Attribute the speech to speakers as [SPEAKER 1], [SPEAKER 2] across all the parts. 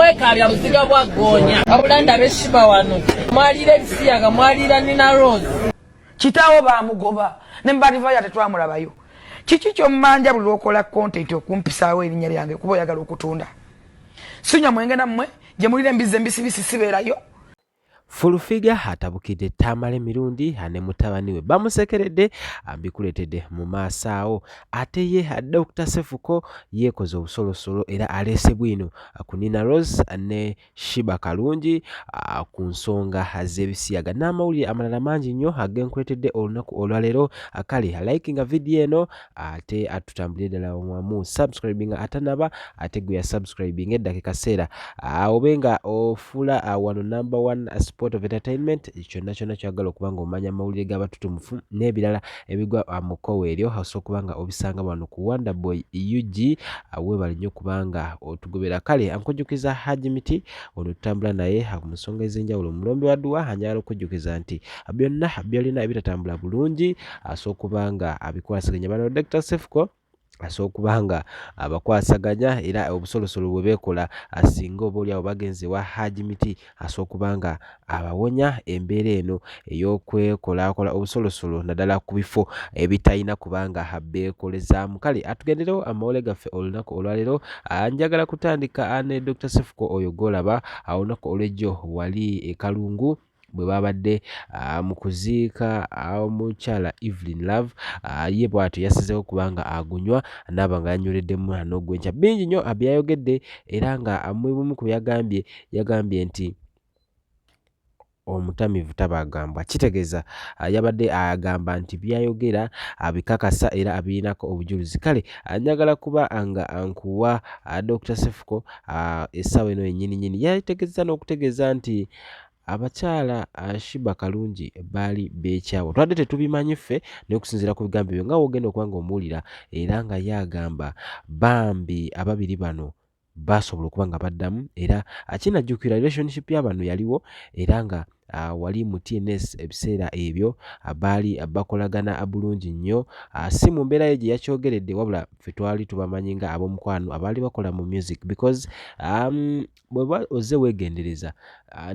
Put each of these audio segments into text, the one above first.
[SPEAKER 1] Mwekaabya buziga bwa ggoonya. Wabula ndabe Shiba wano. Mwaliira ebisiyaga, mwaliira Nina Rose.
[SPEAKER 2] Kitaawo baamugoba ne Mbalivaya tetwamulabayo. Kiki ky'ommanja buli lw'okola content okumpisaawo erinnya lyange kuba oyagala okutunda? Sinywa mwenge nammwe gye mulira embizzi embisibisi sibeerayo.
[SPEAKER 3] Full Figure atabukidde Tamale Mirundi ne mutabani we bamusekeredde, mbikuleetedde mu maaso awo. Ate ye Dr. Sefuko yeekoze obusolosolo era aleese bwino ku Nina Rose ne Shiba Kalungi ku nsonga z'ebisiyaga n'amawulire amalala mangi nnyo agenkuleetedde olunaku olwaleero. Kale likinga vidiyo eno ate atutambulire ddala wamu, subscribinga atanaba, ate gwe ya subscribing edda ke kaseera obe nga ofuula wano number one sport of entertainment. Kyonna kyonna kyagala okuba nga omanya amawulire g'abatutumufu n'ebirala ebigwa mu kkowe eryo, osobola okuba nga obisanga wano ku Wonder Boy UG. Weebale nnyo kubanga otugobera. Kale nkujjukiza Haji Miti ono tutambula naye mu nsonga ez'enjawulo, omulombe wa dduwa. Anjagala okujjukiza nti byonna byolina ebitatambula bulungi asobola okuba nga abikwasaganya. Bano Dr. Sefuko asobola okuba nga abakwasaganya era obusolosolo bwe beekola, singa oba oliawo bagenze wa Haji Miti, asobola okuba nga abawonya embeera eno ey'okwekolaakola obusolosolo, naddala ku bifo ebitalina kubanga beekolezaamu. Kale atugenderewo amawulire gaffe olunaku olwaleero. Njagala kutandika ne Dr. Sefuko oyo gw'olaba. Olunaku olw'ejjo wali e Kalungu bwe babadde mu kuziika omukyala Evelyn Love, ye bw'atyo yasizeewo kubanga agunywa naaba nga yanywereddemu n'ogwenkya. Bingi nnyo byayogedde era nga mu bumu ku byagambye, yagambye nti omutamiivu tabagambwa. Kitegeeza yabadde agamba nti byayogera abikakasa era abirinako obujulizi. Kale njagala kuba nga nkuwa Dr. Sefuko essaawa eno yennyini nnyini. Yategeeza n'okutegeeza nti abakyala Shiba Kalungi baali beekyawa, twadde tetubimanyi ffe, naye okusinziira ku bigambo ebyo nga wogenda okuba nga omuwulira era nga ye agamba bambi ababiri bano basobola okuba nga baddamu. Era kinajjukira relationship ya bano yaliwo era nga wali mu TNS ebiseera ebyo baali bakolagana bulungi nnyo, si mu mbeera ye gye yakyogeredde, wabula ffe twali tubamanyi nga ab'omukwano abaali bakola mu music, because bw'oba ozze weegendereza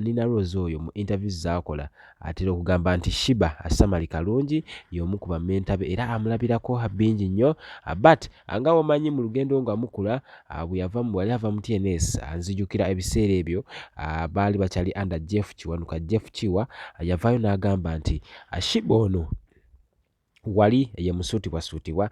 [SPEAKER 3] Nina Rose oyo mu interviews z'akola atera okugamba nti Shiba Asamali Kalungi y'omu ku bamenta be era amulabirako bingi nnyo. But nga bw'omanyi mu lugendo nga mukula, bwe yava wali ava mu TNS, nzijukira ebiseera ebyo baali bakyali under Jeff Kiwanuka. Jeff Kiwa yavaayo n'agamba nti Shiba ono wali ye musuutibwasuutibwa.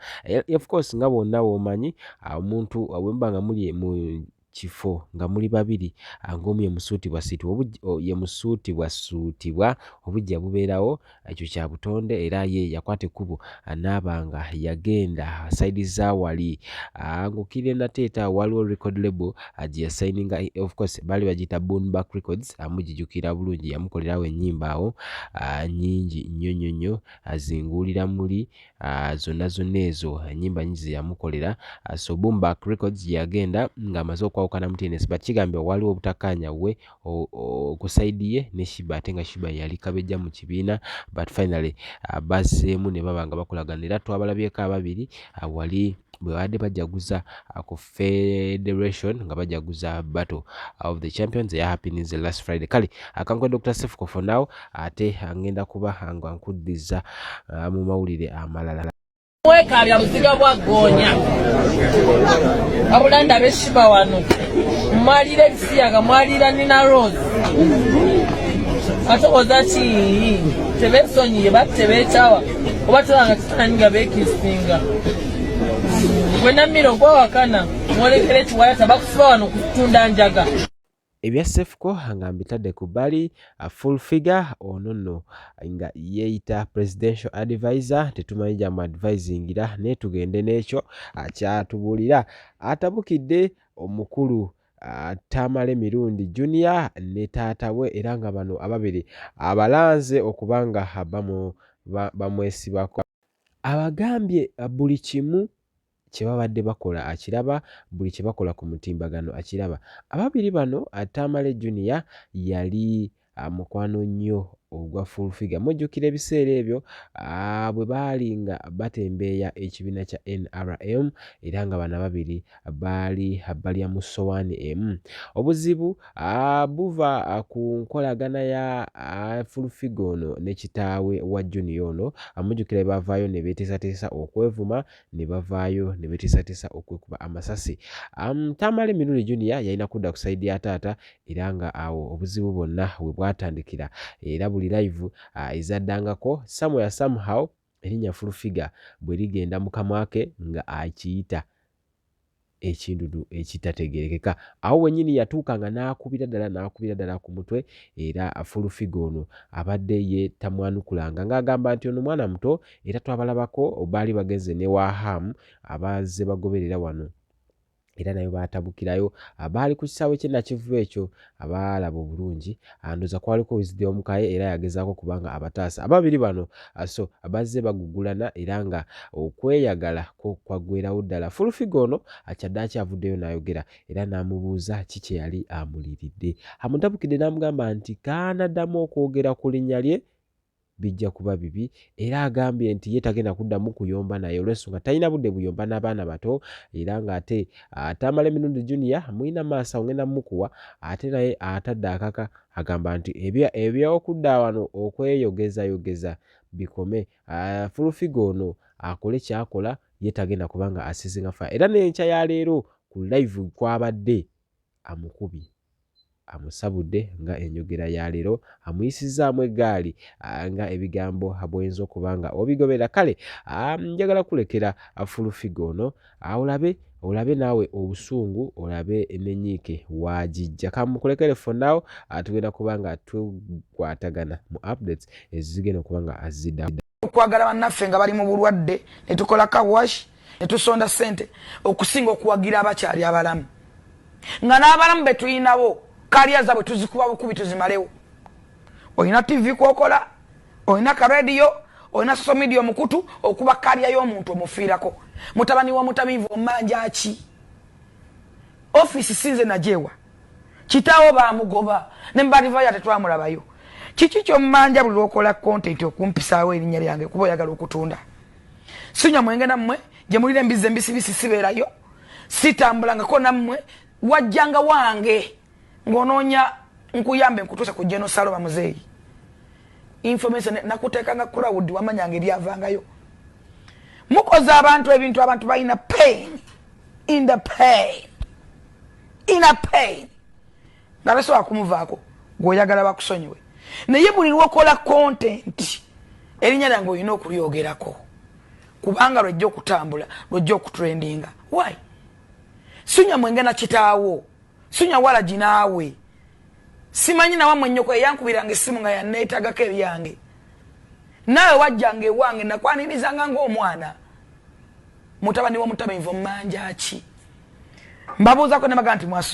[SPEAKER 3] Of course nga bwonna bw'omanyi, omuntu bwe muba nga muli mu kifo nga muli babiri, ng'omu ye musuutibwasiitibwa, ye musuutibwasuutibwa, obuggya bubeerawo, ekyo kya butonde. Era ye yakwata ekkubo n'aba nga yagenda side za wali ng'okkirira Nateete, waliwo record label gye yasayininga. Of course baali bagiyita Boomback Records, mugijjukira bulungi. Yamukolerawo ennyimba awo nnyingi nnyo nnyo nnyo, zinguulira muli zonna zonna, ezo ennyimba nnyingi ze yamukolera. So Boomback Records gye yagenda ng'amaze okwawukana mu TNS, but kigambibwa waliwo obutakkaanya we ku side ye ne Shiba, ate nga Shiba yali kabejja mu kibiina, but finally bazzeemu ne baba nga bakolagana. Era twabalabyeko ababiri wali bwe babadde bajaguza ku federation, nga bajaguza Battle of the Champions eya happenings last Friday. Kale akankuwe Dr. Sefuko for now, ate ngenda kuba nga nkuddiza mu mawulire amalala.
[SPEAKER 1] Mwekaabya buziga bwa ggoonya. Wabula ndabe Shiba wano. Mwaliira ebisiyaga, mwaliira Nina Rose. Ate ki tebeesonyiye bati tebeekyawa oba tolanga kifaananyi nga beekisinga. Gwe Namiro gwawakana mwolekera ekiwalata bakusiba wano kutunda njaga.
[SPEAKER 3] Ebya Sefuko nga mbitadde ku bbali. Full Figure ono nno nga yeeyita presidential advisor, tetumanyi gyamu advisingira, naye tugende n'ekyo kyatubuulira. Atabukidde omukulu Tamale Mirundi Junior ne taata we, era nga bano ababiri abalanze okuba nga bamwesibako. Abagambye buli kimu kye babadde bakola akiraba, buli kye bakola ku mutimbagano akiraba. Ababiri bano, Tamale Junior yali mukwano nnyo. ogwa Full Figure. Mujjukira ebiseera ebyo bwe baali nga batembeeya ekibiina kya NRM era nga bano ababiri baali balya mu ssowaani emu. Obuzibu buva ku nkolagana ya Full Figure ono ne kitaawe wa Junior ono. Mujjukira bwe baavaayo ne beeteesateesa okwevuma ne bavaayo ne beeteesateesa okwekuba amasasi. Tamale Mirundi Junior yalina kudda ku sayidi ya taata era nga awo obuzibu bwonna we bwatandikira era buli live ezaddangako somewhere somehow erinnya Full Figure bwe ligenda mu kamwa ke nga akiyita ekindudu ekitategeerekeka. Awo wennyini yatuuka nga n'akubira ddala n'akubira ddala ku mutwe era Full Figure ono abadde ye tamwanukulanga ng'agamba nti ono mwana muto era twabalabako baali bagenze ne wa Ham abazze bagoberera wano era nayo baatabukirayo. Baali ku kisaawe ky'e Nakivubo ekyo abaalaba obulungi, ndowooza kwaliko Wisdom Kaye era yagezaako kubanga abataasa ababiri bano. So bazze bagugulana era nga okweyagala kwo kwaggweerawo ddala. Full Figure ono kyaddaaki avuddeyo n'ayogera era n'amubuuza ki kye yali amuliiridde. Amutabukidde n'amugamba nti kaanaddamu okwogera ku linnya lye bijja kuba bibi era agambye nti ye tagenda kuddamu kuyomba naye olw'ensonga talina budde buyomba n'abaana bato era ng'ate Tamale Mirundi Junior mulina maaso awo ngenda mmukuwa ate naye atadde akaka agamba nti eby'okudda wano okweyogezayogeza bikome. Full Figure ono akole ky'akola ye tagenda kubanga asizinga fa era n'enkya ya leero ku live kwabadde amukubye amusabudde nga enjogera ya leero amuyisizzaamu eggaali nga ebigambo bw'oyinza okuba nga obigobera. Kale njagala kulekera Full Figure ono olabe olabe naawe obusungu olabe n'ennyiike waagijja. Kamukulekere for now, tugenda kuba nga tukwatagana mu updates ezigenda okuba nga zidda.
[SPEAKER 2] Okwagala bannaffe nga bali mu bulwadde ne tukola car wash ne tusonda ssente okusinga okuwagira abakyali abalamu nga n'abalamu be tuyinabo career zaabwe tuzikuba bukubi tuzimalewo. Olina TV kwokola, olina ka radio, olina social media, omukutu okuba career y'omuntu omufiirako. Mutabani wa mutamiivu omanja ki? Ofiisi sinze najewa, kitaawo bamugoba ne mbalivayo tetwamulabayo. Kiki kyomumanja buli lwokola content okumpisaawo erinnya lyange kuba oyagala okutunda? Sinywa mwenge nammwe gye mulira embizzi embisibisi, sibeerayo, sitambulangako nammwe. Wajjanga wange ng'onoonya nkuyambe nkutuuse ku Geno Saloma muzeeyi information nakuteekanga crowd wamanyanga eryavangayo. Mukoze abantu ebintu, abantu balina pain in the pain in a pain nga besobola kumuvaako. Gweoyagala bakusonyiwe, naye buli lwokola content erinnya lyange olina okulyogerako kubanga lwejja okutambula, lwejja okutrendinga. Why? Sinywa mwenge na kitaawo, sinywa walagi naawe, simanyi nawammwe. Ennyoko eyankubiranga essimu nga yaneetagako ebyange, naawe wajjanga ewange nakwanirizanga ngaomwana. Mutabani w'omutamiivu mmanja ki? Mbabuuzako ne bagaa nti mwasu.